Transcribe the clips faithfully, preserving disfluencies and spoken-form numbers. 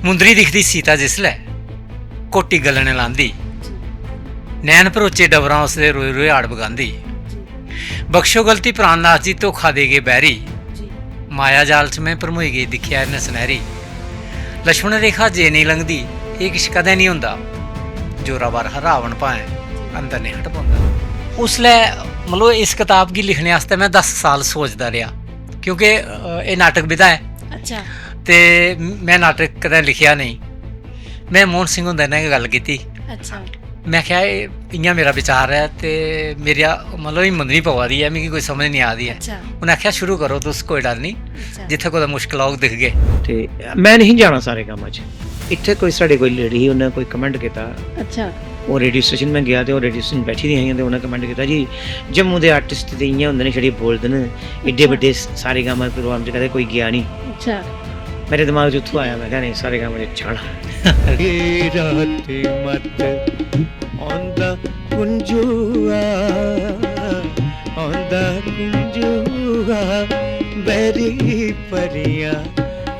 मुंदरी दिखदी सीता जिसलै, कोटी गलने लांदी। नैन भरोचे डबरां उसदे रोए रोए हाड़ बगांदी। बख्शो गलती प्राणनाथ जी, धोखा दे गे बैरी। माया जाल च में भरमोई गेई, दिक्खेआ इ'न्नै सनैह्री। लक्ष्मण रेखा जे नेईं लंघदी, एह् किश कदें निं होंदा। जोरावर हा रावण भाएं, अंदर निं हट पौंदा। उसलै, मतलब, इस कताब गी लिखने आस्तै में दस साल सोचदा रेहा, क्योंकि, अ, एह् नाटक विधा ऐ। अच्छा। ते में नाटक कदें लिखेआ नेईं। में मोहन सिंह हुंदे नै गै गल्ल कीती। अच्छा। में आखेआ, "एह् इ'यां मेरा विचार ऐ ते मेरा, मतलब, हिम्मत निं पवा दी ऐ, मिगी कोई समझ निं आ दी ऐ।" अच्छा। उ'नें आखेआ, "शुरू करो तुस, कोई डर निं, अच्छा। जित्थै कुतै मुश्कल औग दिखगे।" ते में नेईं जाना सारे गामा च। इत्थै कोई साढ़े कोई लेडी ही, उ'न्नै कोई कमेंट कीता। अच्छा। ओह् रेडियो स्टेशन में गेआ ते ओह् रेडियो स्टेशन बैठी दियां हियां ते उ'नें कमेंट कीता, "जी, जम्मू दे आर्टिस्ट ते इ'यां होंदे न, छड़े बोलदे न, एड्डे अच्छा। बड्डे सारे गामा प्रोग्राम च कदें कोई गेआ निं।" अच्छा। मेरे दिमाग च उत्थूं आया, में आखेआ, "नेईं, सारे गामा च जाना।" ए राती मत औंदा कुंजुआ, औंदा कुंजुआ, बैरी परियां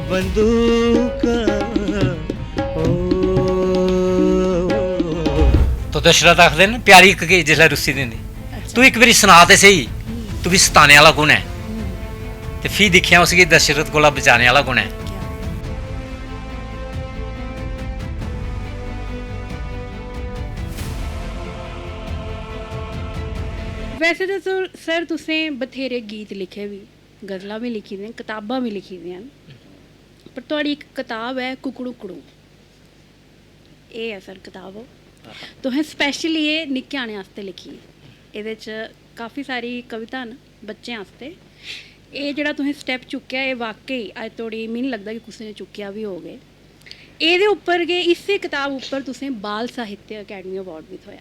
बंदूकां, ओ। तो दशरथ आखदे न, प्यारी इक गी जिसलै रुस्सी दी होंदी, अच्छा। "तू इक बारी सना ते स्हेई, हम्म। तुगी सताने आह्ला कु'न ऐ?" हम्म। ते फ्ही दिक्खेआ उसगी दशरथ कोला बचाने आह्ला कु'न ऐ। वैसे ते सर, सर, तुसें बथेरे गीत लिखे बी, गज़लां बी लिखी दियां, कताबां बी लिखी दियां न, पर थुआढ़ी इक कताब ऐ कुकड़ू कुड़ू, एह् ऐ सर कताब ओह्। तुसें स्पैशली एह् निक्के ञ्याणें आस्तै लिखी। एह्दे च काफी सारी कविता न बच्चें आस्तै। एह् जेह्ड़ा तुसें स्टैप चुक्केआ, एह् वाकई अज्ज धोड़ी मिगी निं लगदा कि कुसै ने चुक्केआ बी होग एह्। एह्दे उप्पर गै, इस्सै कताब उप्पर तुसें बाल साहित्य अकैडमी अवार्ड बी थ्होआ।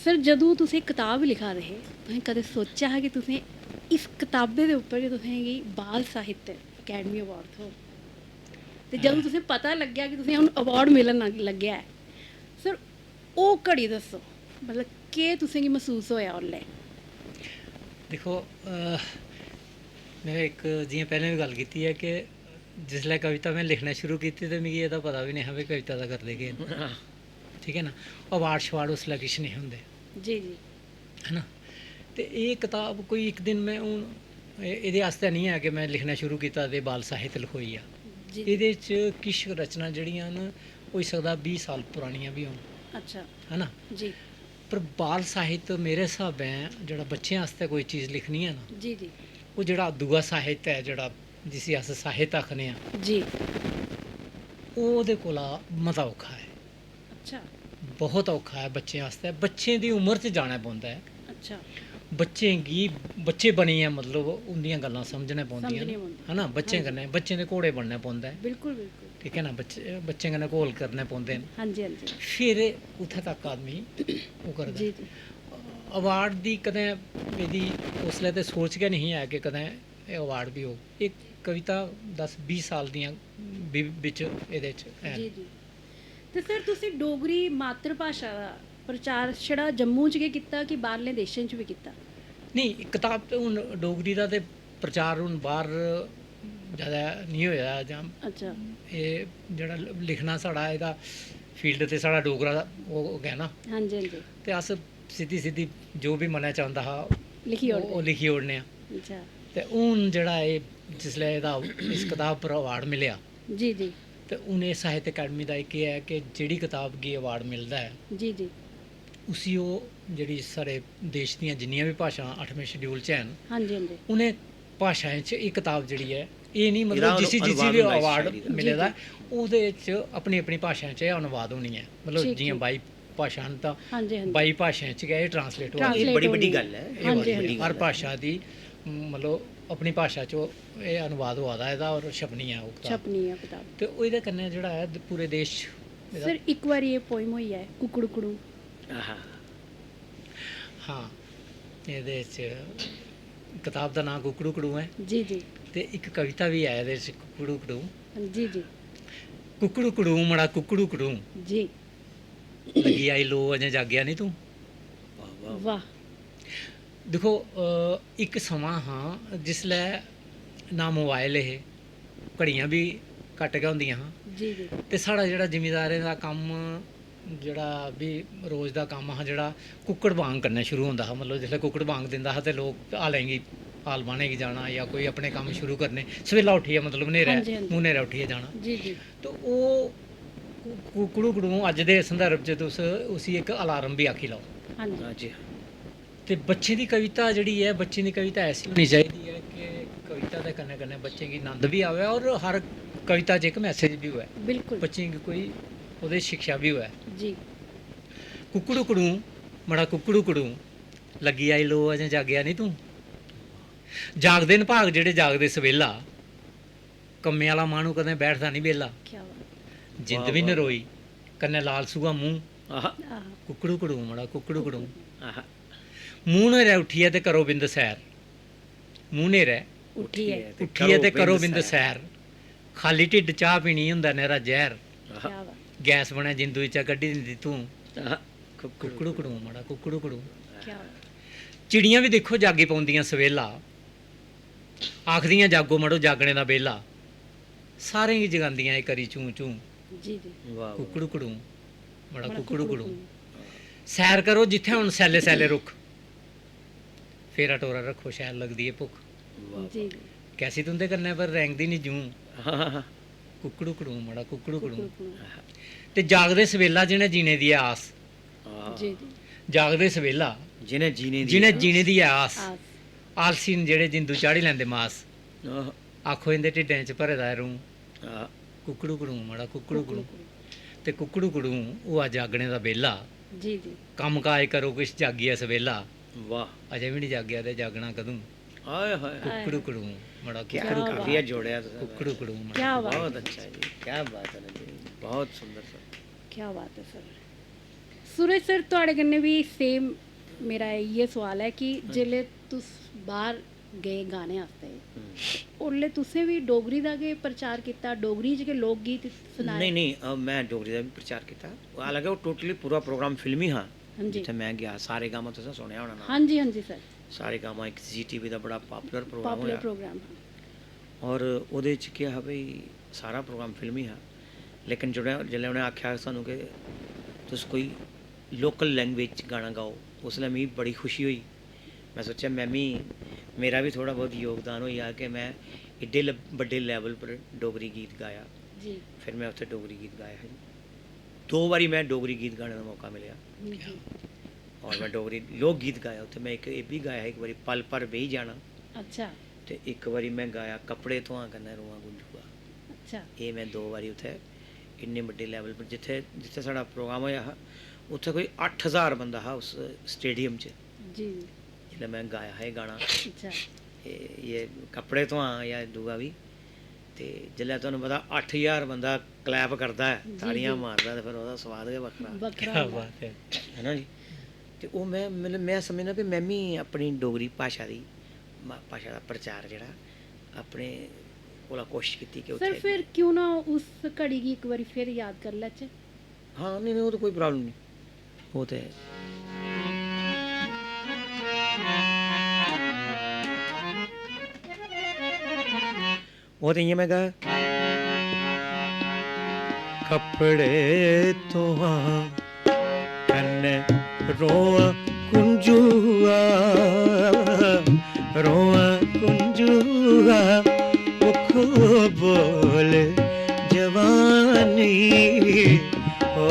सर, जदूं तुस एह् कताब लिखा दे हे, तुसें कदें सोचेआ हा कि तुसें इस कताबै दे उप्पर गै तुसें गी बाल साहित्य अकैडमी अवार्ड थ्होग? ते जदूं तुसें पता लग्गेआ कि तुसें हून अवार्ड मिलन लग-, लग्गेआ ऐ, सर, ओह् घड़ी दस्सो, मतलब, केह् तुसें गी मसूस होएआ उसलै? दिक्खो, अ, में इक, जि'यां पैह्लें बी गल्ल कीती ऐ कि जिसलै कविता में लिखना शुरू कीती ते मिगी एह्दा पता बी नेईं हा भाई कविता दा करदे केह् न। हां। ठीक ऐ ना? अवार्ड शवार्ड उसलै किश नेईं हे होंदे। जी, जी। है ना? ते एह् कताब कोई इक दिन में हून ए-, एह्दे आस्तै निं ऐ कि में लिखना शुरू कीता ते बाल साहित्य लखोई गेआ। जी। एह्दे च किश रचनां जेह्ड़ियां न, होई सकदा बीह् साल परानियां बी होन। अच्छा। है ना? जी। पर बाल साहित्य मेरे स्हाबै जेह्ड़ा बच्चें आस्तै कोई चीज लिखनी ऐ ना, जी, जी। ओह् जेह्ड़ा दूआ साहित्य ऐ, जेह्ड़ा, जिसी अस साहित्य आखने आं, जी। ओह् ओह्दे कोला मता औखा ऐ। अच्छा। बहुत औखा ऐ बच्चें आस्तै। बच्चें दी उमर च जाना पौंदा ऐ। अच्छा। बच्चें गी, बच्चे बनियै, मतलब, उं'दियां गल्लां समझने पौंदियां न, समझने पौंदियां। है ना? बच्चें, हां जी। कन्नै, बच्चें दे घोड़े बनने पौंदा ऐ। बिल्कुल, बिल्कुल। ठीक ऐ ना? बच्चे, बच्चें कन्नै घोल करने पौंदे न। हां जी, हां जी। फिर उत्थै तक आदमी ओह् करदा ऐ। जी, जी। अवार्ड दी कदें एह्दी उसलै ते सोच गै नेईं ही ऐ कि कदें एह् अवार्ड बी होग। एह् कविता दस बीह् साल दियां बि-, बिच एह्दे च हैन। जी, जी। ते सर, तुसें डोगरी मातृभाशा दा प्रचार छड़ा जम्मू च गै कीता कि बाह्रलें देशें च बी कीता? नेईं, कताब ते हून डोगरी दा ते प्रचार हून बाह्र जैदा निं होएआ जां, अच्छा। एह् जेह्ड़ा लिखना साढ़ा, एह्दा फील्ड ते साढ़ा डोगरा दा ओह् गै ना। हां जी, हां जी। ते अस सिद्धी सिद्धी जो बी मनै च औंदा हा, लिखी ओह्, ओड़दे। ओह् लिखी ओड़ने आं। अच्छा। ते हून जेह्ड़ा एह्, जिसलै एह्दा, इस कताब पर अवार्ड मिलेआ, जी, जी। ते हून एह् साहित्य अकैडमी दा इक एह् ऐ कि जेह्ड़ी कताब गी अवार्ड मिलदा ऐ, जी, जी। उसी ओह् जेह्ड़ी साढ़े देश दियां जिन्नियां बी भाशां अठमें शेड्यूल च हैन, हां जी, हां जी। उ'नें भाशाएं च एह् कताब जेह्ड़ी ऐ, एह् निं, मतलब, एह्दा जिसी, जिसी बी अनुवाद होंदा इस अवार्ड शायरी दा। मिले दा ऐ, जी, जी। ओह्दे च अपनी, अपनी भाशाएं च एह् अनुवाद होनी ऐ। मतलब, ठीक, जि'यां ठीक। बाई भाशां न तां हां जी, हां जी। बाई भाशाएं च गै एह् ट्रांसलेट होआ दी। एह् बड़ी बड्डी गल्ल ऐ, एह् हां जी, बड़ी हां बड्डी जी। गल्ल ऐ। हर भाशा दी, मतलब, अपनी भाशा च ओह्, एह् अनुवाद होआ दा एह्दा, और छपनी ऐ ओह् कताब। छपनी ऐ कताब। ते ओह्दे कन्नै जेह्ड़ा ऐ, पूरे देश च एह्दा सर, इक बारी एह् पोइम होई ऐ, कुकड़ू कुड़ू। आहा। हां, एह्दे च कताब दा नांऽ कुकड़ू कुड़ू ऐ। जी, जी। ते इक कविता बी ऐ एह्दे च, कुकड़ू कुड़ू। जी, जी। कुकड़ू कुड़ू, मड़ा कुकड़ू कुड़ू। जी। लग्गी आई लो, अजें जागेआ निं तूं। वाह, वाह। वाह। दिक्खो, अ, इक समां हा जिसलै ना मोबाइल हे, घड़ियां बी घट्ट गै होंदियां हां। जी जी ते साढ़ा जेह्ड़ा जिमींदारें दा कम्म, जेह्ड़ा बी रोज दा कम्म हा, जेह्ड़ा कुक्कड़ बांग कन्नै शुरू होंदा हा। मतलब जिसलै कुक्कड़ बांग दिंदा हा ते लोक हालें गी, हाल बाह्ने गी जाना जां कोई अपने कम्म शुरू करने, सवेला उट्ठियै, मतलब न्हेरै, हां जी, हां जी। मूंह् न्हेरै उट्ठियै जाना। जी जी ते ओह् कु- कुक्कड़ू कुड़ू अज्ज दे संदर्भ च तुस उसी इक अलार्म बी आक्खी लैओ। हां जी हां जी। ते बच्चें दी कविता जेह्ड़ी ऐ, बच्चें दी कविता ऐसी होनी चाहिदी ऐ कि कविता दे कन्नै कन्नै बच्चें गी नंद बी आवै और हर कविता च इक मैसेज बी होऐ, बिल्कुल बच्चें गी कोई ओह्दे शिक्षा बी होऐ। जी कुक्कड़ू कुड़ू, मड़ा कुक्कड़ू कुड़ू, लग्गी आई लो अजें जागेआ निं तूं। जागदे न भाग जेह्ड़े जागदे सवेला, कम्मै आह्ला माह्नू कदें बैठदा निं बेह्ला। क्या बात जिंद वाह, बी वाह। नरोई, कन्नै लाल सूहा मूंह्, आहा कुक्कड़ू कुड़ू मड़ा कुक्कड़ू कुड़ू। आहा। मूंह् न्हेरै उट्ठियै ते करो बिंद सैर। मूंह् न्हेरै उट्ठियै ते उट्ठियै ते करो करो बिंद बिंद सैर। सैर। खाली ढिड्ड चाह् पीनी होंदा नैरा जैह्र। आहा। क्या बात गैस बनै जिंदू इच्चा कड्ढी दिंदी तूं। आहा। कुक्कड़ू। कुक्कड़ू कुड़ू मड़ा कुक्कड़ू कुड़ू। क्या बात चिड़ियां बी दिक्खो जागी पौंदियां सवेला, आखदियां जागो मड़ो जागने दा बेल्ला। सारें गी जगांदियां एह् करी चूं चूं। जी जी वाह, वाह। कुक्कड़ू कुड़ू मड़ा बड़ा कुक्कड़ू कुड़ू। सैर करो जित्थै हून सैले सैले रुक्ख, फेरा टोरा रक्खो शैल लगदी ऐ भुक्ख। वाह, जी जी कैसी तुं'दे कन्नै पर रैंगदी निं जूं। वाह। हाँ, हाँ, हाँ। कुक्कड़ू कुड़ू मड़ा कुक्कड़ू कुड़ू। कुक्कड़ू कुड़ू। ते जागदे सवेला जि'नें जीने दी ऐ आस। हाँ। जी जी जागदे सवेला जि'नें जीने दी जि'नें आस। जीने दी ऐ आस। आस आलसी न जेह्ड़े जिंदू चाढ़ी लैंदे मास। आह, आखो इं'दे ढिड्डें च भरे दा ऐ रूं। आह। कुक्कड़ू कुड़ू मड़ा कुक्कड़ू कुड़ू। ते कुक्कड़ू कुड़ू होआ जागने दा बेल्ला। जी जी कम्म काज करो किश जागियै सवेला। वाह। अजें बी निं जागेआ ते जागना कदूं? हाय हाय। कुक्कड़ू कुड़ू मड़ा क्या कुक्कड़ू क्या कुड़ू। काफिया जोड़ेआ तुसें। कुक्कड़ू कुड़ू मड़ा। क्या बात बहुत अच्छा जी, क्या बात है जी, बहुत सुंदर सर। क्या बात है सर। सूरज सर, थुआढ़े कन्नै बी सेम मेरा इ'यै सोआल ऐ कि जेल्लै तुस बाहर गे गाने आस्तै, हम्म। उसलै तुसें बी डोगरी दा गै प्रचार कीता, डोगरी च गै लोक गीत सनाए? नहीं नहीं, अ, मैं डोगरी दा भी प्रचार कीता। हालांकि वो टोटली पूरा प्रोग्राम फिल्मी हा। हां जी। जित्थै मैं गया, सारे गामा तुसें सुनेआ होना नाम। हां जी हां जी सर। सारे गामा इक जी टीवी दा बड़ा पॉपुलर प्रोग्राम पॉपुलर होया। प्रोग्राम हा। और ओह्दे च केह् हा भाई, सारा प्रोग्राम फिल्मी हा, लेकिन जेह्ड़ा, जिसलै उ'नें आखेआ सानूं कि तुस कोई लोकल लैंग्वेज च गाना गाओ, उसलै मिगी बड़ी खुशी होई। मैं सोचेआ मैं मी, मेरा बी थोह्ड़ा बहुत योगदान होई जा कि मैं एड्डे ल-, बड्डे लेवल पर डोगरी गीत गाया। जी। फिर मैं उत्थै डोगरी गीत गाया हा जी। दो बारी मैं डोगरी गीत गाने दा मौका मिलेआ। हम्म, हम्म। और मैं डोगरी लोक गीत गाया उत्थै। मैं इक एह् बी गाया हा, इक बारी पल भर बेही जाना। अच्छा। ते इक बारी मैं गाया कपड़े धोआं कन्नै रोआं गुंजुआ। अच्छा। एह् मैं दो बारी उत्थै इन्ने बड्डे लेवल पर, जित्थै, जित्थै साढ़ा प्रोग्राम होएआ हा, उत्थै कोई अट्ठ ज्हार बंदा हा उस स्टेडियम च। जी। जिसलै मैं गाया हा एह् गाना, अच्छा। एह्, ये कपड़े धोआं जां दूआ बी, ते जिसलै तुहानू पता अट्ठ ज्हार बंदा क्लैप करदा ऐ, जी, ताड़ियां जी। मारदा, ते फिर ओह्दा स्वाद गै बक्खरा। बक्खरा क्या होंदा। बात है। है ना जी? ते ओह् मैं, मतलब, मैं समझना कि मैं मी अपनी डोगरी भाशा दी, मा-, भाशा दा प्रचार जेह्ड़ा अपने कोला कोशश कीती कि सर, उत्थै फिर क्यों ना उस घड़ी गी इक बारी फिर याद करी लैचे? हां, नेईं, नेईं, ओह् ते कोई प्रॉब्लम नेईं। ओह् ते ओह् ते इ'यां मैं गा, कपड़े धोआं कन्नै रोआं कुंजुआ, रोआं कुंजुआ, मुख बोल जवानी। ओ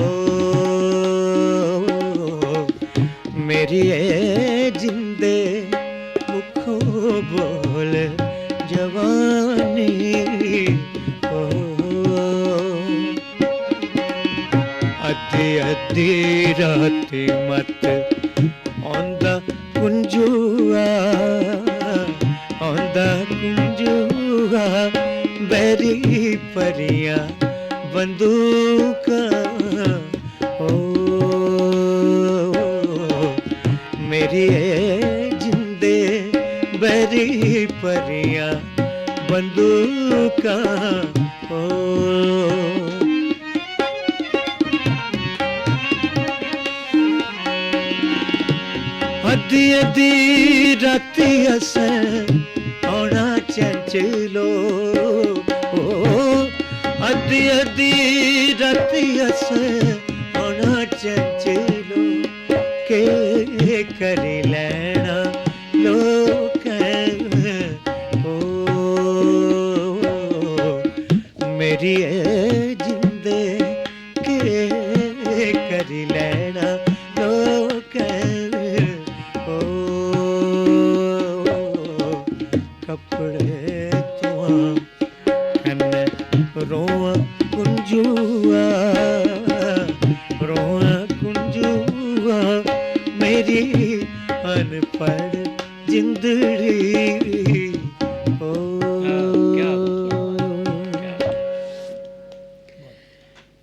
मेरी ए जिंदे मुखो बोल जवानी। ओ अद्धी अद्धी राती मत औंदा कुंजुआ, औंदा कुंजुआ, बैरी परियां बंदूकां। ओ मेरी ए जिंदे बैरी परियां बंदूकां। ओ अद्धी अद्धी राती असें औना चैंचलो। ओ अद्धी अद्धी राती अस होना चंचलो, के करी लैना लोकें। ओ मेरी ए जिंदे, के करी लैना लोकें। ओ कपड़े तुआं कन्नै रोआं कुंजुआ, रोआं कुंजुआ, मेरी अनपढ़ जिंदड़ी। ओ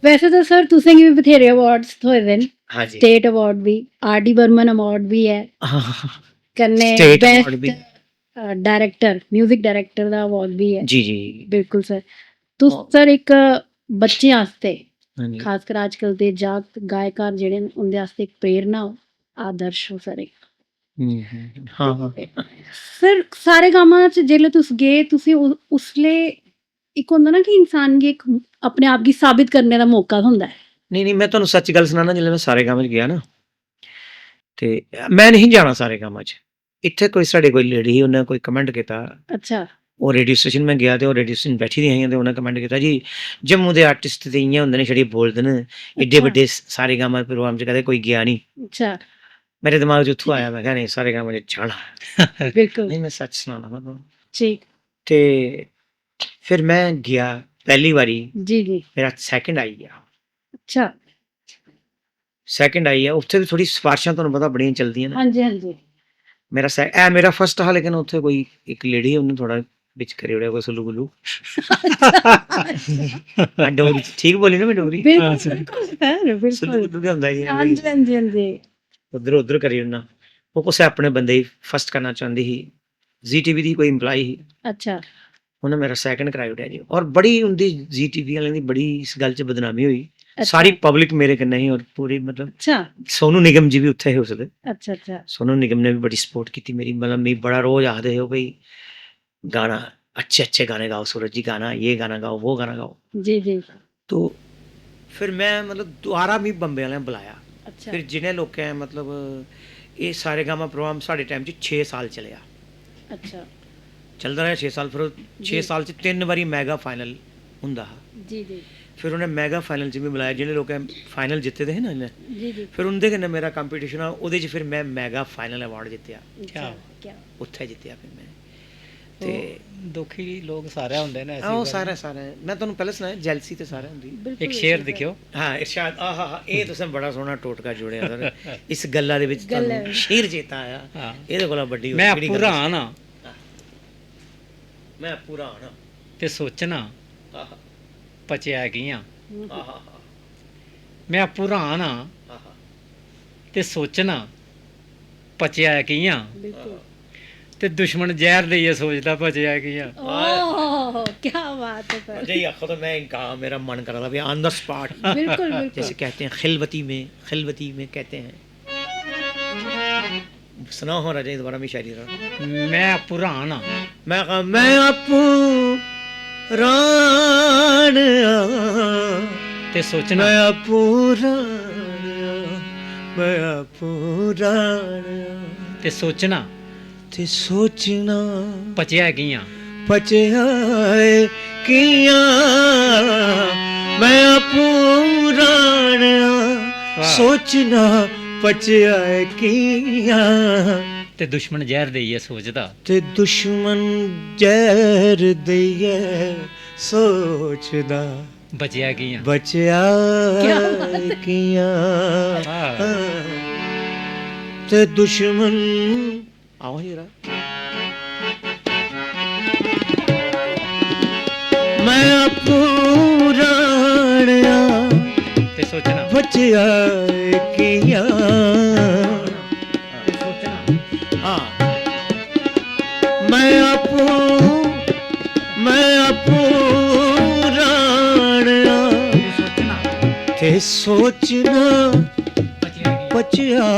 वैसे तो सर तुसें गी बी बथेरे अवार्ड्स थ्होए दे न। हाँ जी। स्टेट अवार्ड भी, आर डी बर्मन अवार्ड भी है, हाँ, हाँ, हाँ। कन्नै स्टेट बेस्ट अवार्ड भी। डायरेक्टर, म्यूजिक डायरेक्टर दा अवार्ड भी है। जी जी। बिल्कुल सर। तुस सर इक बच्चे आस्तै, हाँ जी। खासकर अजकल दे जागत गायकार जेह्ड़े न, उं'दे आस्तै इक प्रेरणा हो, आदर्श हो सर इक। हम्म, हम्म, हाँ हाँ। सर, सारे गामा च जेल्लै तुस गे, तुसें उ- उसलै इक होंदा ना कि इंसान गी इक अपने आप गी साबित करने दा मौका थ्होंदा ऐ। नहीं नहीं, मैं तुहानू सच गल्ल सनाना, जिसलै मैं सारे गामा च गेआ ना, ते मैं नहीं जाना सारे गामा च। इत्थै कोई साढ़े कोई लेडी ही, उन्नै कोई कमेंट कीता। अच्छा। ओह् रेडियो स्टेशन मैं गेआ ते ओह् रेडियो स्टेशन बैठी दियां हियां ते उन्नै कमेंट कीता जी, जम्मू दे आर्टिस्ट ते इ'यां होंदे न, छड़े बोलदे न, एड्डे अच्छा। बड्डे सारे गामा प्रोग्राम च कदें कोई गेआ नहीं। अच्छा। मेरे दिमाग च उत्थों आया, मैं कहा नहीं, सारे गामा च जाना। बिल्कुल। नहीं, मैं सच सनाना मैं तुहानू। ठीक। ते फिर मैं गेआ पैह्ली बारी, जी जी। मेरा सैकंड आई गेआ। अच्छा। सैकंड आई गेआ, उत्थै भी थोड़ी सिफारिशां तुहानू पता बड़ियां चलदियां न। हाँ जी हाँ जी। मेरा सै- ऐ मेरा फर्स्ट हा, लेकिन उत्थै कोई इक लेडी ही, उन्नै थोड़ा बिच करी ओड़ेआ कोई सुल्लू गुल्लू। मैं डोगरी च ठीक बोली ना मैं डोगरी? बिल्कुल हाँ, सर। बिल्कुल सर, सुल्लू बिल्कुल। गुल्लू गै होंदा जी, हाँ जी हाँ जी हाँ जी। उद्धर उद्धर करी ओड़ना। ओह् कुसै अपने बंदे गी फर्स्ट करना चांह्दी ही, जी टीवी दी कोई एम्प्लॉय ही, अच्छा। उन्नै मेरा सैकंड कराई ओड़ेआ जी। और बड़ी उं'दी, जी टीवी आह्लें दी बड़ी इस गल्ल च बदनामी होई। अच्छा। सारी पब्लिक मेरे कन्नै ही और पूरी, मतलब, अच्छा। सोनू निगम जी भी उत्थै हे उसलै। अच्छा अच्छा। सोनू निगम ने भी बड़ी सपोर्ट कीती मेरी, मतलब, मिगी बड़ा रोज आखदे हे, "ओ भाई, गाना, अच्छे अच्छे गाने गाओ सूरज जी, गाना, ये गाना गाओ, वो गाना गाओ।" जी जी। तो फिर मैं, मतलब, दोबारा मिगी बम्बे आह्लें बुलाया। अच्छा। फिर जि'नें लोकें, मतलब, एह् सारे गामा प्रोग्राम साढ़े टाइम च छे साल चलेआ। अच्छा। चलदा रेहा छे साल। फिर ओह् छे जी। साल च तिन्न बारी मैगा फाइनल होंदा हा। जी जी। फिर उ'नें मैगा फाइनल च मिगी बुलाया, जि'नें लोकें फाइनल जित्ते दे हे ना इ'नें, जी जी। फिर उं'दे कन्नै मेरा कंपीटिशन हा, ओह्दे च फिर मैं मैगा फाइनल अवार्ड जित्तेआ। अच्छा, क्या? उत्थै जित्तेआ फिर मैं। ते ते दुखी लोग सारे होंदे न ऐसी आहो, गल्ल। सारे सारे। मैं तुहानू पैह्लें सनाया, जैलसी ते सारे होंदी। बिल्कुल इक शेर सर। दिक्खेओ। हाँ, इरशाद, आहा हा, एह् तुसें बड़ा सोह्ना टोटका जोड़ेआ सर। इस गल्ला दे बिच गल्ला तुहानू बिच। शेर चेता आया। हाँ। एह्दे कोला बड्डी होर मैं केह्ड़ी आपूं गल्ल? हैरान आं। मैं आपूं हैरान आं। ते सोचना आहा, पचेआ कि'यां। आहा, मैं आपूं हैरान आं आहा। ते सोचना पचेआ कि'यां। बिल्कुल। ते दुश्मन जैह्र देइयै सोचदा पचेआ कि'यां। ओह, क्या बात है सर। जे आखो तो मैं गां, मेरा मन करा दा भी on the spot। बिल्कुल बिल्कुल। जैसे कहते हैं खिलवती में, खिलवती में कहते हैं। सनाओ हाँ राजा, दोबारा मैं शायरी रहा। मैं आपूं हैरान आं। मैं कहा, मैं आपूं हैरान आं। ते सोचना मैं आपूं हैरान आं, मैं आपूं हैरान आं। ते सोचना ते सोचना पचेआ कि'यां। पचेआ ऐ कि'यां। मैं आपूं हैरान आं, वाह। सोचना पचेआ ऐ कि'यां। ते दुश्मन जैह्र देइयै सोचदा। ते दुश्मन जैह्र देइयै सोचदा बचेआ कि'यां। बचेआ क्या बात है। कि'यां। वाह। ते दुश्मन, आओ जरा। मैं आपूं हैरान आं, ते सोचना बचेआ कि'यां। ते सोचना हाँ। मैं आपूं, मैं आपूं हैरान आं, ते सोचना ते सोचना बचेआ कि'यां। बचेआ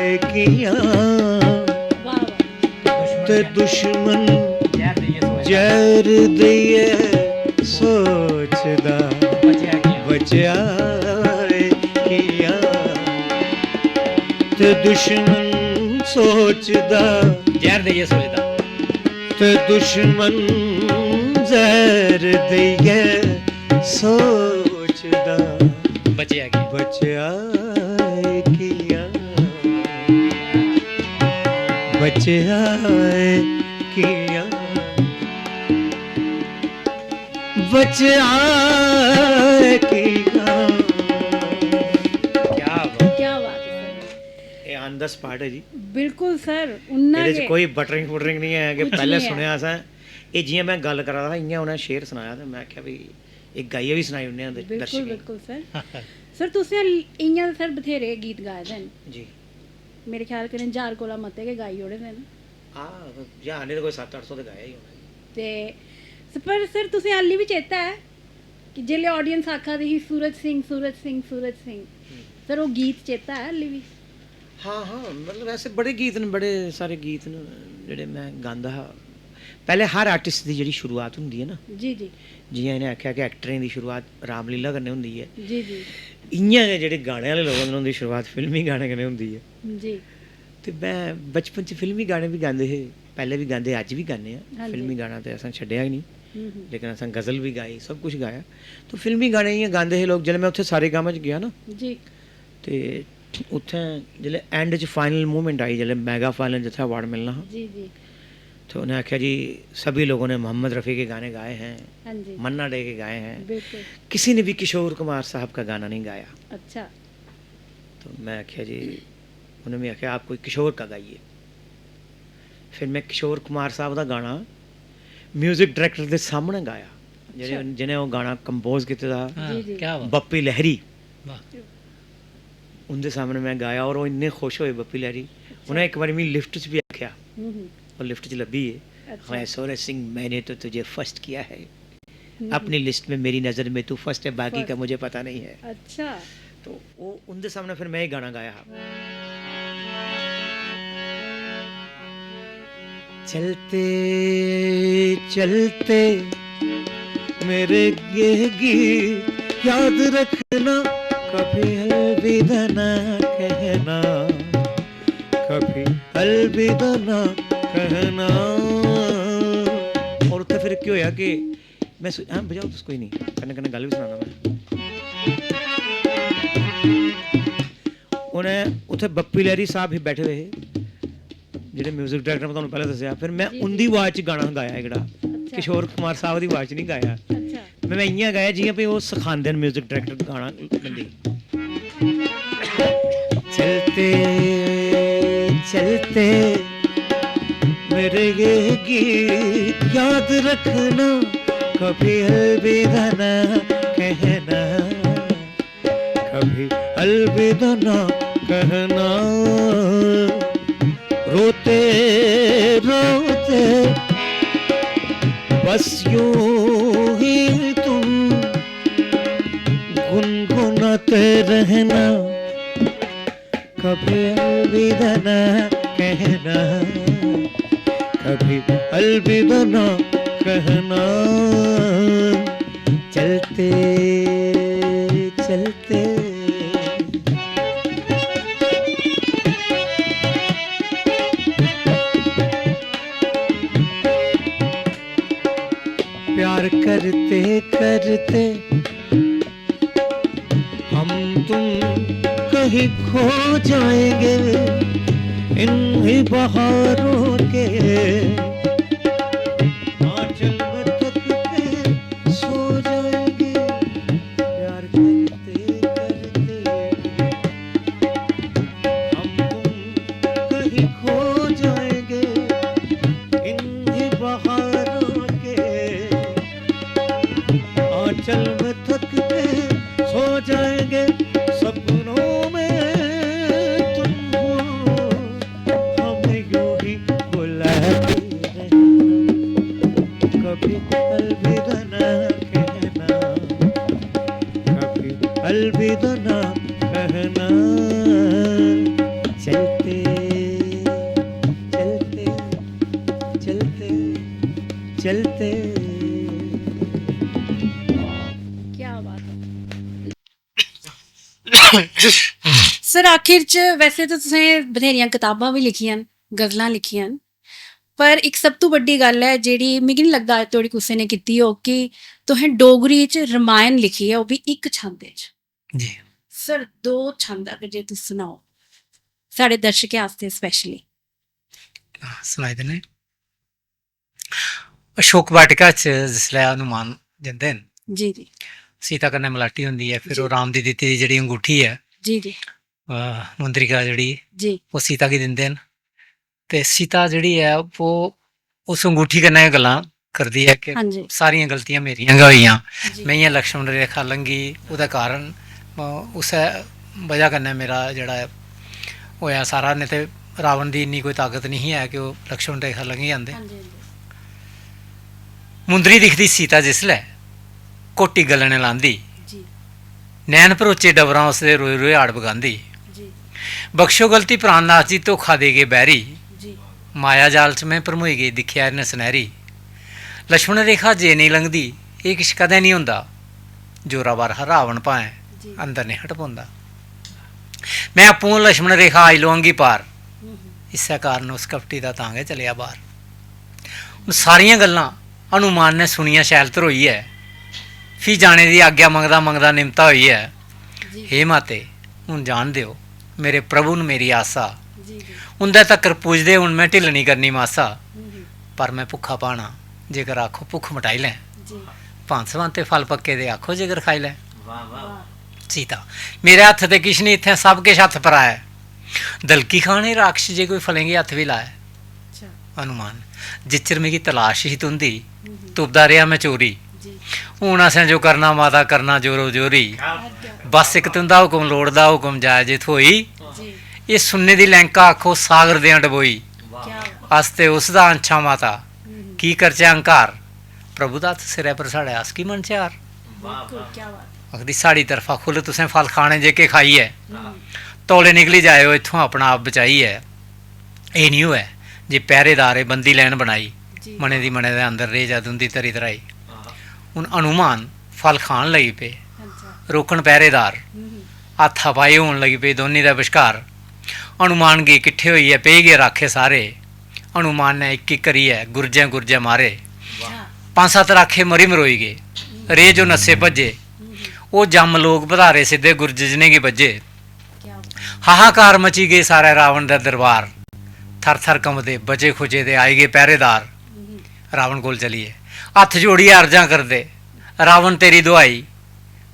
ऐ कि'यां। वाह वाह। ते दुश्मन जैह्र देइयै सोचदा। जैह्र देइयै सोचदा बचेआ ऐ कि'यां? ते दुश्मन सोचदा, जैह्र देइयै सोचदा। ते दुश्मन जैह्र देइयै सोचदा, बचेआ की? बचेआ ऐ कि'यां? बचेआ ऐ कि'यां? बचेआ ऐ कि'यां? क्या बात। क्या बात है सर। एह् on the spot ऐ जी। बिल्कुल सर, उन्ना एह्दे च गै। कोई buttering-futtering निं ऐ कि कुछ पैह्लें निं ऐ। सुनेआ असें, एह् जि'यां में गल्ल करा दा हा, इ'यां उ'नें शेर सनाया ते में आखेआ, "भई, एह् गाइयै बी सनाई ओड़ने आं दे-, बिल्कुल, दर्शकें गी।" बिल्कुल सर। सर, तुसें इ'यां ते सर बथेरे गीत गाए दे न। जी। मेरे ख्याल कन्नै ज्हार कोला मते गै गाई ओड़े दे न। हां, ज्हार निं ते कोई सत्त अट्ठ सौ ते गाया ही होना जी। ते स-, पर सर, तुसें हाल्ली बी चेता ऐ कि जेल्लै audience आखा दी ही, "सूरज सिंह, सूरज सिंह, सूरज सिंह"? हम्म। सर, ओह् गीत चेता ऐ हाल्ली बी? हां, हां, मतलब, ऐसे बड़े गीत न, बड़े सारे गीत न जेह्ड़े में गांदा हा। पैह्लें हर artist दी जेह्ड़ी शुरुआत होंदी ऐ ना, जी, जी। जि'यां इ'नें आखेआ कि actor-ें दी शुरुआत रामलीला कन्नै होंदी ऐ, जी, जी। इ'यां गै जेह्ड़े गाने आह्ले लोक होंदे न, उं'दी शुरुआत फिल्मी गाने कन्नै होंदी ऐ। जी। ते में बचपन च फिल्मी गाने बी गांदे हे, पैह्लें बी गांदे, अज्ज बी गान्ने आं। हां जी। फिल्मी गाना ते असें छड्डेआ गै निं, हम्म, हम्म। लेकिन असें गज़ल बी गाई, सब कुछ गाया। तो फिल्मी गाने इ'यां गांदे हे लोक। जिसलै में उत्थै सारेगामा च गेआ ना, जी। ते उत्थै जिसलै end च final moment आई, जिसलै mega final जित्थै award मिलना हा, जी, जी। ते उ'नें आखेआ, "जी, सभी लोगों ने मोहम्मद रफ़ी के गाने गाए हैं, हां जी। मन्ना डे के गाए हैं, बिल्कुल। किसी ने भी किशोर कुमार साहब का गाना नहीं गाया।" अच्छा। तो में आखेआ, "जी," उ'नें मिगी आखेआ, "आप कोई किशोर का गाइए।" फिर में किशोर कुमार साहब दा गाना music director दे सामनै गाया, जेह्ड़े, अच्छा। जि'नें ओह् गाना compose कीते दा हा, हां, जी, जी। क्या बात। बप्पी लहरी। वाह। उं'दे सामनै में गाया और ओह् इन्ने खुश होए, बप्पी लहरी। अच्छा। उ'नें इक बारी मिगी lift च बी आखेआ, हम्म, हम्म। ओह् lift च लब्भी गे। अच्छा। "हां, सूरज सिंह, मैंने तो तुझे first किया है।" हम्म। अपनी list में मेरी नज़र में तू first है, बाकी first। का मुझे पता नहीं है। अच्छा। तो वो उं'दे सामनै फिर में एह् गाना गाया हा। चलते चलते मेरे ये गीत याद रखना, कभी अलविदा ना कहना, कभी अलविदा ना कहना। और उत्थै फिर केह् होआ कि में सो-, हां, बजाओ तुस, कोई निं, कन्नै कन्नै गल्ल बी सनाना में। उ'नें उत्थै बप्पी लहरी साहब ही बैठे दे हे, जेह्ड़े music director, में तुहानू पैह्लें दस्सेआ। फिर में जी, जी। उं'दी आवाज च गाना गाया एह्कड़ा, अच्छा। किशोर कुमार साहब दी आवाज च निं गाया। अच्छा। में, में इ'यां गाया जि'यां भई ओह् सखांदे न music director गाना बंदे गी। चलते चलते मेरे ये गीत याद रखना, कभी अलविदा ना कहना, कभी अलविदा ना कहना। रोते रोते बस यूं ही तुम गुनगुनाते रहना, कभी अलविदा ना कहना, कभी अलविदा ना कहना। चलते चलते प्यार करते करते हम तुम कहीं खो जाएंगे इन्हीं बहारों के आंचल में तक के सो जाएंगे। प्यार करते करते हम तुम कहीं खो जाएंगे इन्हीं बहारों के आंचल में थक के सो जाएंगे। सपनों में तुम हो, हमें यूं ही बुलाते रहना, कभी अलविदा ना कहना, कभी अलविदा ना कहना। चलते चलते चलते चलते। क्या बात है। सर, आखिर च वैसे ते तुसें बथेरियां कताबां बी लिखियां न, गजलां लिखियां न, पर इक सब तू बड्डी गल्ल ऐ जेह्ड़ी मिगी निं लगदा अज्ज धोड़ी कुसै ने कीती होग कि तुसें डोगरी च रमायण लिखी ऐ, ओह् बी इक छंद च। जी। सर, दो छंद अगर जे तुस सनाओ साढ़े दर्शकें आस्तै specially। हां, सनाई दिन्ने। अशोक वाटिका च जिसलै हनुमान जंदे न, जी जी। सीता कन्नै मलाटी होंदी ऐ, फिर जी। ओह् राम दी दित्ती दी जेह्ड़ी अंगूठी ऐ, जी जी। अ, मुंद्रिका जेह्ड़ी, जी। ओह् सीता गी दिंदे न। ते सीता जेह्ड़ी ऐ, ओह् उस अंगूठी कन्नै गै गल्लां करदी ऐ कि हां जी। सारियां गलतियां मेरियां गै होइयां, जी। में इ'यां लक्ष्मण रेखा लंघी, ओह्दे कारण, अ, उस्सै बजह कन्नै मेरा जेह्ड़ा ऐ, होएआ सारा, नेईं ते रावण दी इन्नी कोई ताकत निं ही ऐ कि ओह् लक्ष्मण रेखा लंघी जंदे। हां जी, हां जी। मुंदरी दिखदी सीता जिसलै, कोटी गलने लांदी, जी नैन भरोचे डबरां उसदे, रोए रोए आड़ बगांदी। जी बख्शो गलती प्राणनाथ जी, धोखा दे गे बैरी, जी। माया जाल च में भरमोई गेई, दिक्खेआ इ'न्न सनैह्री। लक्ष्मण रेखा जे नेईं लंघदी, एह् किश कदें निं होंदा। जोरावर हा रावण भाएं, जी। अंदर निं हट पौंदा। में आपूं लक्ष्मण रेखा आई लोआंगी पार, हम्म, इस्सै कारण उस कपटी दा तां गै चलेआ बार। हून सारियां गल्लां हनुमान ने सुनियां शैल धरोइयै, फ्ही जाने दी आज्ञा मंगदा मंगदा निमता होइयै, जी हे माते, हून जान देओ, मेरे प्रभु न मेरी आसा। जी जी। उं'दे तक्कर पुजदे हून में ढिल्ल निं करनी मासा। हम्म, पर में भुक्खा भाना, जेकर आखो भुक्ख मटाई लैं। जी। भांत सभांते फल पक्के दे आखो जेकर खाई लैं। वाह। सीता, मेरे हत्थ ते किश निं, इत्थें सब किश हत्थ परा ऐ। दलकी खाने राक्षस जे कोई फलें गी हत्थ बी लाए। अच्छा। हनुमान, जिच्चर मिगी तलाश ही तुं'दी, हम्म, तुपदा रेहा में चोरी। जी। हून असें जो करना माता, करना जोरो जोरी। क्या बात। बस इक तुं'दा हुक्म लोड़दा, हुक्म जाए जे थ्होई। जी। एह् सुनने दी लैंका आखो सागर देआं डबोई। क्या बात। अस ते उस दा अंछा माता, हम्म, की करचै अंकार? प्रभु दा हत्थ सिरै पर साढ़े, अस की मनचै हार? बिल्कुल, क्या बात। आखदी, साढ़ी तरफा खु'ल्ल तुसें फल खाने जेह्के खाइयै, हम्म, तौले निकली जाएओ इत्थुआं अपना आप बचाइयै। एह् निं होऐ जे पैह्रेदार एह् बंदी लैन बनाई, जी। मनै दी मनै दे अंदर रेह् जा तुं'दी धरी धराई। हून हनुमान फल खान लगी पे, अच्छा। रोकन पैह्रेदार, हम्म, हाथापाई होन लगी पेई दौनीं दे बश्कार। हनुमान गी किट्ठे होइयै पेई गे राखे सारे। हनुमान ने इक इक करियै गुरजें गुरजें मारे। अच्छा। पंज सत्त राखे मरी मरोई गे, रेह् जो नस्से भज्जे। हम्म, ओह् जम्म लोक बधारे सिद्धे गुरज जिनेंगी बज्जे। क्या बात। हाहाकार मची गई सारै रावण दा दरबार। थर थर कंबदे बचे खुचे दे आई गे पैह्रेदार। हम्म, रावण कोल चलियै हत्थ जोड़ियै अर्जां करदे, रावण तेरी दुहाई,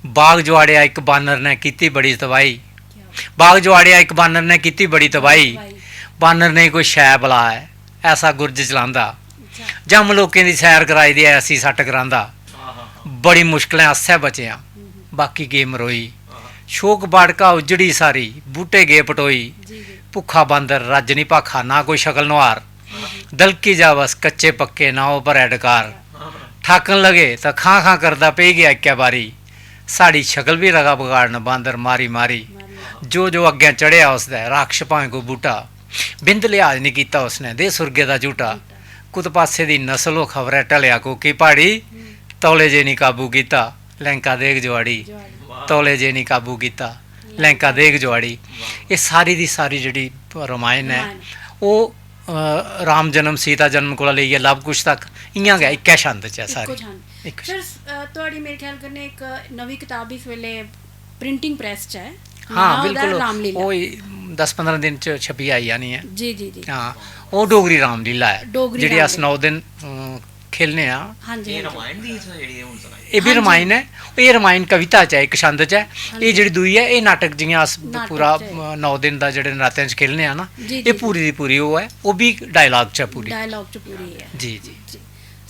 बाग जुआड़ेआ इक बानर ने कीती बड़ी तबाही। क्या बात। बाग जुआड़ेआ इक बानर ने कीती बड़ी तबाही। भाई। बानर नेईं कोई शै बला ऐ, ऐसा गुरज चलांदा। अच्छा। जम्म लोकें दी सैर कराई दी ऐ, ऐसी सट्ट करांदा। बड़ी मुश्कलें अस बचे आं, बाकी गे मरोई। शोक बाड़का उज्जड़ी सारी, बूह्टे गे पटोई। जी जी। भुक्खा बांदर रज्ज निं भाखा, ना कोई शकल नुहार। दलकी जा बस कच्चे पक्के, ना ओह् भरै डकार। ठाकन लगे तां खां खां करदा पेई गेआ इक्कै बारी। साढ़ी शकल बी लगा बगाड़न बांदर मारी मारी। मारी। जो जो अग्गें चढ़ेआ उसदै, राक्षस भाएं कोई बूह्टा, बिंद लिहाज निं कीता उसने, दे सुरगे दा झूटा। कुत पासे दी नस्ल ओह् खबरै ढलेआ कोकी प्हाड़ी। तौले जे निं काबू कीता, लैंका देग जुआड़ी। जुआड़ी। तौले जे निं काबू कीता, लैंका देग जुआड़ी। एह् सारी दी सारी जेह्ड़ी रमायण ऐ, रमायण। ओह्, अ, राम जन्म, सीता जन्म कोला लेइयै लव कुश तक इ'यां गै इक्कै छंद च ऐ इक्को सारी। छंद। इक सर, अ, थुआढ़ी मेरे ख्याल कन्नै इक नमीं कताब इस बेल्लै प्रिंटिंग प्रेस च ऐ। हां, नांऽ ओह्दा बिल्कुल। रामलीला। ओह् ई दस पंदरां दिन च छपी आई जानी ऐ। जी जी जी। हां, ओह् डोगरी रामलीला ऐ, डोगरी जेह्ड़ी अस रामलीला। नौ दिन, अ, खेलने आं। हां जी, ये हां जी। रामायण दी इत्थै जेह्ड़ी हून सनाई। एह् बी हां जी। रमायण ऐ, एह् रमायण कविता च ऐ इक छंद च ऐ। हां एह् जी। जेह्ड़ी दूई ऐ, एह् नाटक जि'यां अस नाटक पूरा, च ऐ। अ, नौ दिन दा जेह्ड़े नरातें च खेलने आं ना, जी, एह् जी, पूरी दी पूरी ओह् ऐ, ओह् बी डायलाग च ऐ पूरी। डायलाग च पूरी ऐ। जी जी। जी।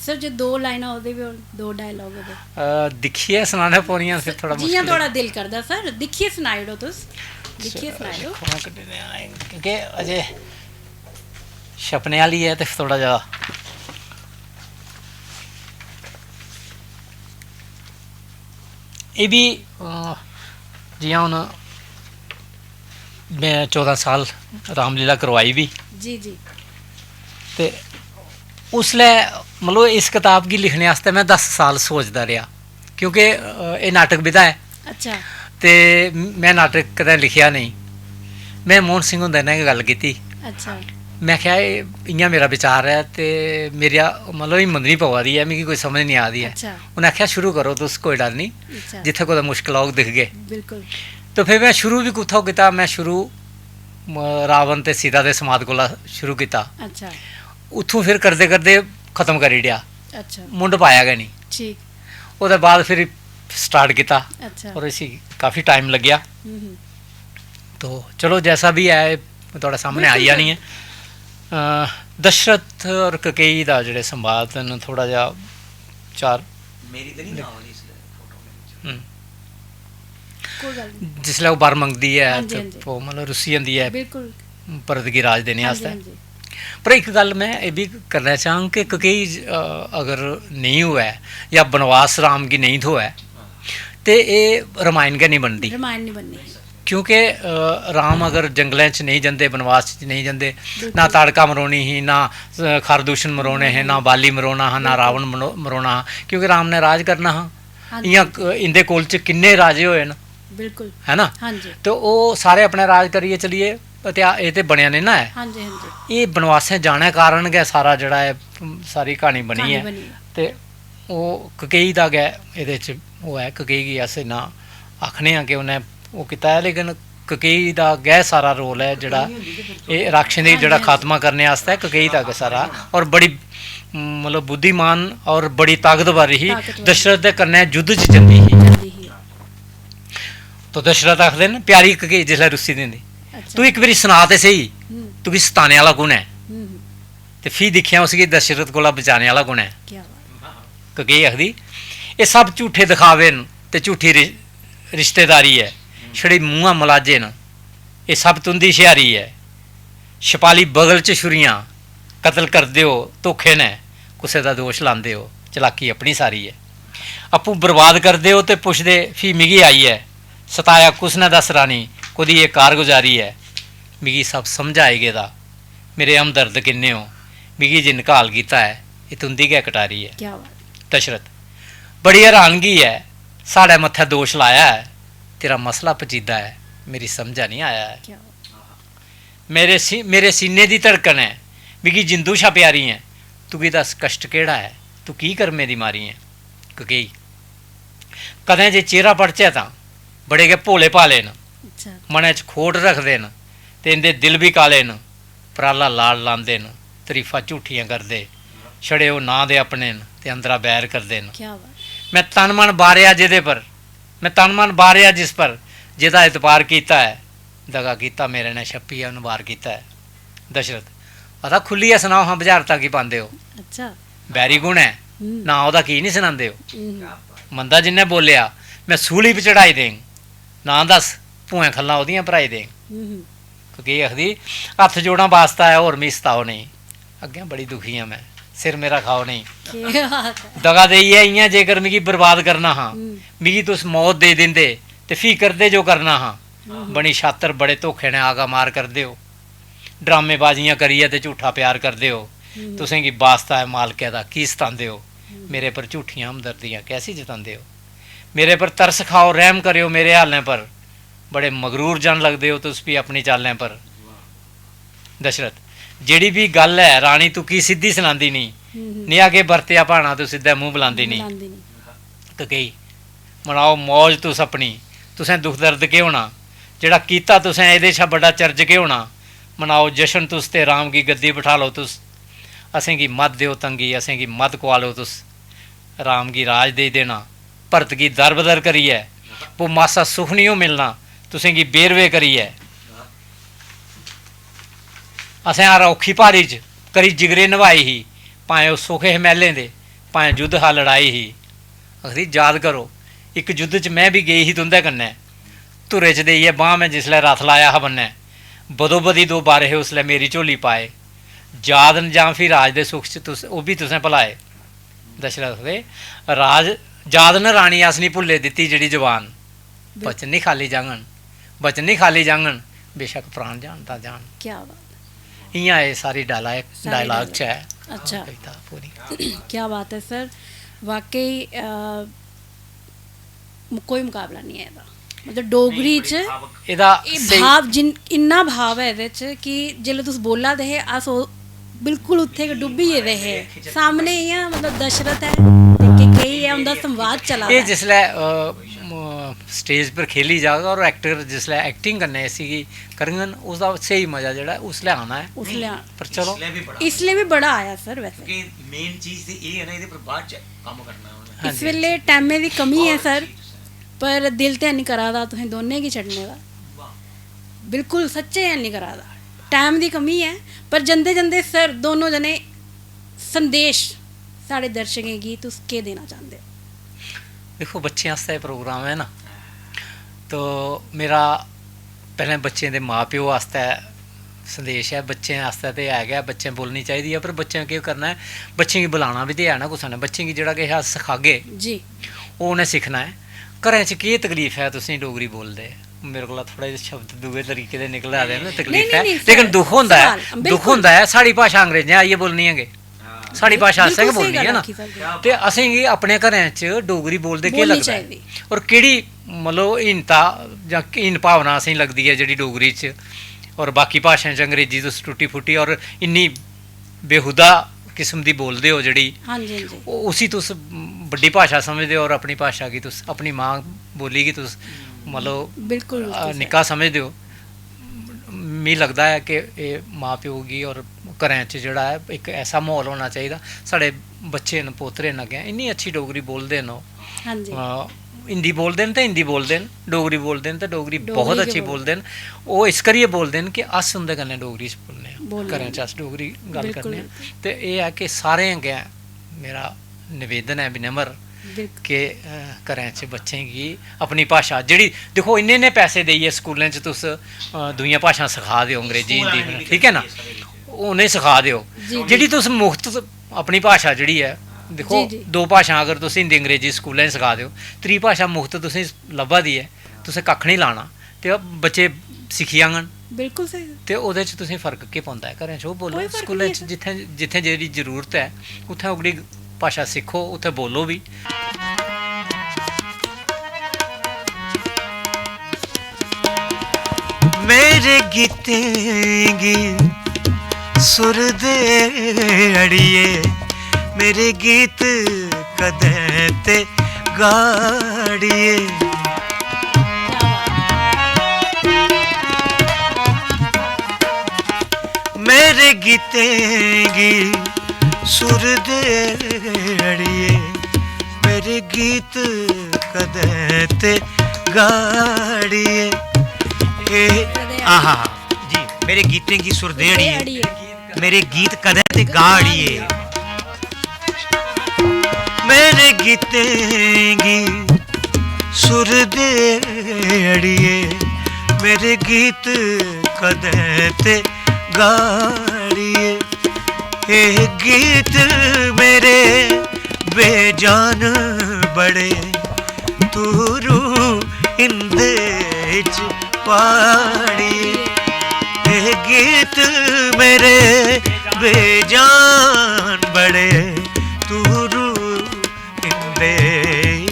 सर, जे दो लाइनां ओह्दे बी होन, दो डायलाग ओह्दे। अ, दिक्खियै सनाना पौनियां फिर थोह्ड़ा जि'यां मुश्किल ऐ। थुआढ़ा दिल करदा सर, दिक्खियै सनाई ओड़ो तुस। दिक्खियै सनाई ओड़ो। फोन कड्ढी देआं, क्योंकि अजें छपने आह्ली ऐ ते थोह्ड़ा जेहा एह् बी, अ, जि'यां हून में चौदां साल रामलीला करवाई बी, जी जी। ते उसलै, मतलब, इस कताब गी लिखने आस्तै में दस साल सोचदा रेहा, क्योंकि, अ, एह् नाटक विधा ऐ। अच्छा। ते में नाटक कदें लिखेआ नेईं। में मोहन सिंह हुंदे नै गै गल्ल कीती। अच्छा। में आखेआ, "एह् इ'यां मेरा विचार ऐ ते मेरा, मतलब, हिम्मत निं पवा दी ऐ, मिगी कोई समझ निं आ दी ऐ।" अच्छा। उ'नें आखेआ, "शुरू करो तुस, कोई डर निं, अच्छा। जित्थै कुतै मुश्कल औग दिखगे।" बिल्कुल। तो फिर में शुरू बी कुत्थै कीता, में शुरू, म, रावण ते सीता दे संवाद कोला शुरू कीता। अच्छा। उत्थूं फिर करदे करदे खत्म करी ओड़ेआ। अच्छा। मुंढ पाया गै निं। ठीक। ओह्दे बाद फिर start कीता। अच्छा। और इसी काफी time लग्गेआ। हम्म। तो चलो, जैसा भी है, एह् थुआढ़े सामने आई बिल्कुल। जानी ऐ। अ, दशरथ और ककेई दा जेह्ड़े संवाद न, थोह्ड़ा जेहा चार मेरी ते निं नां ओह्दी इसलै फोटो मेरे च। हम्म। कोई गल्ल निं। जिसलै ओह् वर मंगदी ऐ, हां जी, ते हां जी। ओह्, मतलब, रुस्सी जंदी ऐ बिल्कुल। भरत गी राज देने हां जी, आस्तै। हां जी। पर इक गल्ल में एह् बी करना चाह्ङ कि ककेई, अ, अगर नेईं होऐ जां बनवास राम गी नेईं थ्होऐ, ते एह् रमायण गै निं बनदी। रमायण निं बननी। क्योंकि, अ, राम अगर जंगलें च नेईं जंदे, बनवास च नेईं जंदे, ना बिल्कुल। ताड़का मरोनी ही, ना, अ, खरदूषण मरोने हे, ना बाली मरोना हा, ना बिल्कुल। रावण मनो-, मरोना हा, क्योंकि राम ने राज करना हा। हां जी। इ'यां क-, इं'दे कोल च किन्ने राजे होए न, बिल्कुल। है ना? हां जी। ते ओह् सारे अपने राज करियै चली गे, ते आ-, एह् ते बनेआ नेईं ना ऐ। हां जी, हां जी। एह् बनवासें जाने कारण गै सारा जेह्ड़ा ऐ, सारी क्हानी बनी क्हानी ऐ। बनी ऐ। ते ओह् ककेई दा गै एह्दे च ओह् ऐ, ककेई गी अस इन्ना आखने आं कि उ'न्नै ओह् कीता ऐ, लेकिन ककेई दा गै सारा role ऐ जेह्ड़ा एह् राक्षसें दी जेह्ड़ा खात्मा करने आस्तै ककेई दा गै सारा, और बड़ी, मतलब, बुद्धिमान और बड़ी ताकतवर ही। ताकतवर। दशरथ दे कन्नै युद्ध च जंदी ही। जंदी ही। तो दशरथ आखदे न, प्यारी ककेई जिसलै रुस्सी दी होंदी, अच्छा। "तूं इक बारी सना ते स्हेई, हम्म। तुगी सताने आह्ला कु'न ऐ? हम्म। ते फ्ही दिक्खेआं उसगी दशरथ कोला बचाने आह्ला कु'न ऐ?" क्या बात। ककेई आखदी, "एह् सब झूठे दिखावे न ते झूठी रि-, रिश्तेदारी ऐ, छड़े मुंहा मलाजे न। एह् सब तुं'दी हुशियारी ऐ। छपाली बगल च छुरियां, कतल करदे ओ धोखे नै, कुसै दा दोश लांदे ओ, चलाकी अपनी सारी ऐ। आपूं बर्बाद करदे ओ ते पुछदे फ्ही मिगी आइयै, सताया कुस नै दस रानी, कोह्दी एह् कारगुजारी ऐ? मिगी सब समझ आई गेदा, मेरे हमदर्द किन्ने ओ, मिगी जिन्न घाल कीता ऐ, एह् तुं'दी गै कटारी ऐ।" क्या बात। दशरथ, बड़ी हैरानगी ऐ, साढ़े मत्थै दोश लाया ऐ, तेरा मसला पचीदा ऐ, मेरी समझा निं आया ऐ। क्या बात। मेरे सी-, मेरे सीने दी धड़कन ऐ, मिगी जिंदू शा प्यारी ऐ, तुगी दस कश्ट केह्ड़ा ऐ, तूं की कर्में दी मारी ऐ? ककेई, कदें जे चेहरा पढ़चै तां बड़े गै भोले भाले न, अच्छा। मनै च खोट रखदे न ते इं'दे दिल बी काले न, पराला लाड़ लांदे न, तरीफां झूठियां करदे, छड़े ओह् नांऽ दे अपने न ते अंदरा बैर करदे न। क्या बात। में तन मन बारेआ जेह्दे पर, में तन मन बारेआ जिस पर, जेह्दा इतबार कीता ऐ, दगा कीता मेरे नै छप्पियै उन्न वार कीता ऐ। दशरथ, पता खु'ल्लियै सनाओ हां, बुझारता की पांदे ओ? अच्छा। बैरी कु'न ऐ? हम्म। नां ओह्दा की निं सनांदे ओ? हम्म। मंदा जिन्नै बोलेआ, में सूली पर चढ़ाई देङ। नां दस्स, भुएं खल्लां ओह्दियां भराई देङ। हम्म। ककेई आखदी, "हत्थ जोड़ां, बास्ता ऐ, होर मी सताओ नेईं। अग्गें बड़ी दुखी आं में, सिर मेरा खाओ नेईं। केह् बात ऐ। दगा देइयै इ'यां जेकर मिगी बर्बाद करना हा, हम्म। मिगी तुस मौत देई दिंदे ते फ्ही करदे जो करना हा। हम्म। बनी शातर, बड़े धोखे नै आगा मार करदे ओ। ड्रामेबाजियां करियै ते झूठा प्यार करदे ओ। हम्म। तुसें गी बास्ता ऐ मालकै दा, की सतांदे ओ? हम्म। मेरे पर झूठियां हमदर्दियां कैसी जतांदे ओ? मेरे पर तरस खाओ, रैह्म करेओ मेरे हालें पर। बड़े मगरूर जन लगदे ओ तुस भी अपनी चालें पर।" दशरथ, "जेह्ड़ी बी गल्ल ऐ रानी, तूं की सिद्धी सनांदी निं? हम्म। नेहा केह् बरतेआ भाना, तूं सिद्धे मूंह बलांदी निं?" बलांदी निं। ककेई, "मनाओ मौज तुस अपनी, तुसें दुख दर्द केह् होना? जेह्ड़ा कीता तुसें, एह्दे शा बड्डा चर्ज केह् होना? मनाओ जश्न तुस ते राम गी गद्दी बठालो तुस। असेंगी मत देओ तंगी, असेंगी मत कुआलो तुस। राम गी राज देई देना, भरत गी दर-बदर करियै, वो मासा सुख निं ओ मिलना तुसेंगी बेरवे करियै। असें हर औखी भारी च करी जिगरे नभाई ही, भाएं ओह् सुख हे मैह्लें दे, भाएं युद्ध हा लड़ाई ही।" आखदी, "याद करो, इक युद्ध च में बी गेई ही तुं'दे कन्नै। धुरे च देइयै बांह् में जिसलै रथ लाया हा बन्नै, बदोबदी दो बर हे उसलै मेरी झोली पाए। याद न जां फ्ही राज दे सुख च तुस, ओह् बी तुसें भलाए।" दशरथ आखदे, "राज, याद न रानी अस निं भुल्ले दित्ती जेह्ड़ी जबान। बिल्कुल। वचन निं खाल्ली जाङन, वचन निं खाल्ली जाङन, बेशक्क प्राण जान तां जान।" क्या बात है। इ'यां एह् सारी dialogue, सारी dialogue dialogue। च ऐ। अच्छा। कविता पूरी। क्या बात है सर, वाकई, अ, म-, कोई मुकाबला निं ऐ एह्दा। मतलब डोगरी च एह्दा एह् भाव जिन इन्ना भाव ऐ एह्दे च कि जेल्लै तुस बोल्ला दे हे, अस ओह् बिल्कुल उत्थै गै डुब्बी गेदे हे। सामने इ'यां मतलब दशरथ ऐ ते केकई ऐ, उं'दा संवाद चला दा एह् ऐ। जिसलै स्टेज पर खेली जाग और एक्टर जिसलै एक्टिंग कन्नै इसी गी करङन, उसदा स्हेई मजा जेह्ड़ा ऐ उसलै आना ऐ। उसलै पर चलो, इसलै बी बड़ा आया सर वैसे। क्योंकि मेन चीज ते एह् है ना, एह्दे पर बाद च कम्म करना है उ'नें। इस बेल्लै टैमे दी कमी ऐ सर, पर दिल ते हैनी करा दा तुसें दोनें गी छड्डने दा। बिल्कुल सच्चे हैनी करा दा। टैम दी कमी ऐ, पर जंदे जंदे सर दोनों जने संदेश साढ़े दर्शकें गी तुस केह् देना चांह्दे ओ? दिक्खो, बच्चें आस्तै प्रोग्राम है ना, तो मेरा पैह्लें बच्चें दे मां प्यो आस्तै संदेश ऐ। बच्चें आस्तै ते है गै, बच्चें बोलनी चाहिदी ऐ, पर बच्चें केह् करना ऐ, बच्चें गी बुलाना बी ते है ना कुसै ने। बच्चें गी जेह्ड़ा किश अस सखागे, जी, ओह् उ'नें सिक्खना ऐ। घरें च केह् तकलीफ ऐ तुसेंगी डोगरी बोलदे? मेरे कोला थोड़ा जेहा शब्द दूए तरीके दे निकला दे न, तकलीफ नेईं, ऐ, नेईं, लेकिन सर, दुख होंदा ऐ। सवाल, बिल्कुल। दुख होंदा ऐ, साढ़ी भाशा अंग्रेजें आइयै बोलनी है गै, साढ़ी भाशा असें गै बिल्कुल स्हेई बोलनी है गल्ल ना। आखी सर। ते असेंगी अपने घरें च डोगरी बोलदे केह् बोलनी लगदा ऐ? चाहिदी। और केह्ड़ी मतलब हीनता जां हीन भावना असेंगी लगदी ऐ जेह्ड़ी डोगरी च, और बाकी भाशाएं च अंग्रेजी तुस टुट्टी फुट्टी और इन्नी बेहुदा किस्म दी बोलदे ओ जेह्ड़ी, हां जी, हां जी। ओ- उसी तुस बड्डी भाशा समझदे ओ और अपनी भाशा गी तुस, अपनी मां बोली गी तुस मतलब बिल्कुल, बिल्कुल अ, सर। निक्का समझदे ओ। मिगी लगदा ऐ कि एह् मां प्यो गी और घरें च जेह्ड़ा ऐ इक ऐसा म्हौल होना चाहिदा। साढ़े बच्चे न, पोतरे न, अग्गें इन्नी अच्छी डोगरी बोलदे न ओह्। हां जी। अ, हिंदी बोलदे न ते हिंदी बोलदे न, डोगरी बोलदे न ते डोगरी डोगरी बहुत गै अच्छी बोलदे बोलदे न। ओह् इस करियै बोलदे न कि अस उं'दे कन्नै डोगरी च बोलने आं, बोलने घरें आं। च अस डोगरी गल्ल बिल्कुल, करने आं। बिल्कुल। ते एह् ऐ कि सारें अग्गें मेरा निवेदन ऐ, विनम्र, बिल्कुल। कि अ, घरें च बच्चें गी अपनी भाशा जेह्ड़ी, दिक्खो, इन्ने इन्ने पैसे देइयै स्कूलें च तुस अ, दूइयां भाशां सखा दे ओ, अंग्रेजी, हिंदी, ठीक ऐ ना, उ'नेंगी सखा दे ओ। जी, जी। जेह्ड़ी तुस मुफ्त अपनी भाशा जेह्ड़ी ऐ, दिक्खो, जी, जी। दो भाशां अगर तुस हिंदी अंग्रेजी स्कूलें च सखा दे ओ, त्री भाशा मुफ्त तुसेंगी लब्भा दी ऐ, तुसें कक्ख निं लाना ते बच्चे सिक्खी जाङन। बिल्कुल स्हेई। ते ओह्दे च तुसेंगी फर्क केह् पौंदा ऐ? घरें च ओह् बोलो, कोई फर्क स्कूलें निं ऐ च सर। जित्थें जित्थें जेह्ड़ी जरूरत ऐ, उत्थें ओह्कड़ी भाशा सिक्खो, उत्थें बोलो बी। मेरे गीतें गी सुर दे अड़िए, मेरे गीत कदें ते गाड़िए। मेरे गीतें गी सुर दे अड़िए, मेरे गीत कदें ते गाड़िए। ए, आहा, जी, मेरे गीतें गी सुर दे अड़िए, मेरे गीत कदें ते गाड़िए। मेरे गीतें गी सुर दे अड़िए, मेरे गीत कदें ते गाड़िए। एह् गीत मेरे बेजान बड़े, तू रू इंदे च पाड़िए। एह् गीत मेरे बेजान बड़े, तू रू इंदे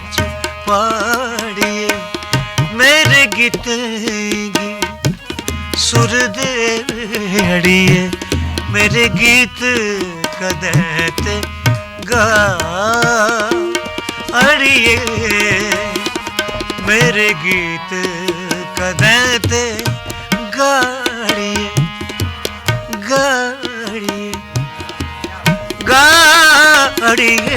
च पाड़िए। मेरे गीतें गी सुर दे अड़िए, मेरे गीत कदें ते गा अड़िए, मेरे गीत कदें ते गाड़िए, गाड़िए, गाड़िए।